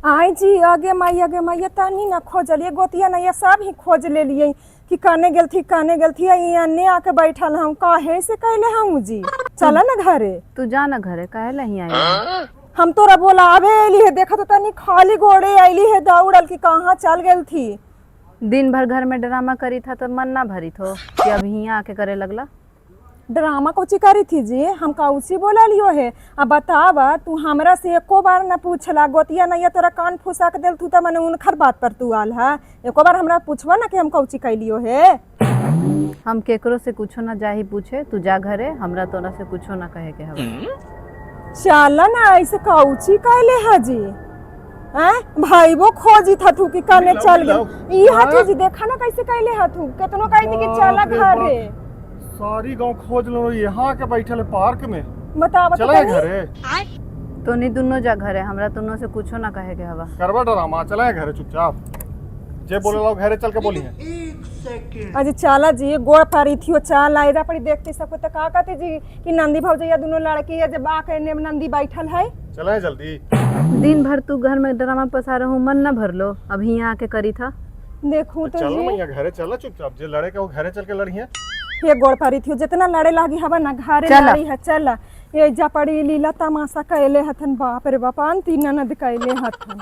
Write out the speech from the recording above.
आय जी, आगे माई, आगे माई, तनी ना खोजलिए गोतिया नैया, सब ही खोज लेलिए कि कने गेलथी, कने गेलथी। यहाँ आके बैठल हम। काहे से कैले हम जी? चल ना घरे। तू जा ना घरे, काहे ला हियां आई? हम तोरा बोलावे अली है, देखा तो तनी खाली गोड़े अली है दौड़ल कि कहाँ चल गेल थी। दिन भर घर में ड्रामा करी था तो मन ना भरी थो कि अब हियां आके करे लगला? ड्रामा कौची करी थी जी? हम कौची बोला लियो है? अब बतावा, तू हमरा से एको बार ना पूछला। गोतिया नैया तोरा कान फुसा के देल तू त मने उनखर बात पर तू आल है। एको बार हमरा पूछवा ना कि हम कौची कैलियो है। हम केकरो से कुछो ना जाही पूछे। तू जा घरे, हमरा तोरा से कुछो ना कहे के हवे। चल ना, ऐसे कौची कैले है जी? हैं भाईबो खोजी था तू कि कने मिलाओ, चल मिलाओ। गेल। ई हथू जी, देखा ना कैसे कैले हथू। केतनो कही थी कि चला बाप रे घरे। बाप। सारी गांव खोज लो, यहाँ के बैठल है पार्क में। बतावा तो चला तनी। घरे। तोनी दुनो जा घरे, हमरा दोनों से कुछो ना कहे के हवा। करवा डरामा, चला घरे चुपचाप। जे बोले लाओ, घरे चल के बोली है। अजी चला जी, गोड़ परी थी चल आए पड़ी। देखते सबको तो का कहते जी कि नंदी भौजैया दोनों लड़की है जब आके ने नंदी बैठल है। चला जल्दी। दिन भर तू घर में ड्रामा पसा रहूं, मन ना भर लो, अब हियां आके करी था? देखू तो चलो जी। मैया, घरे चला चुपचाप। जे लड़े के वो घरे चल के लड़ी है। ये गोड़ परी थी, जितना लड़े लागी हवा ना घरे चला। लड़ी है। चल, ये जा पड़ी लीला तमाशा कैले हथन। बाप रे बाप, अंती ननद कैले हथन।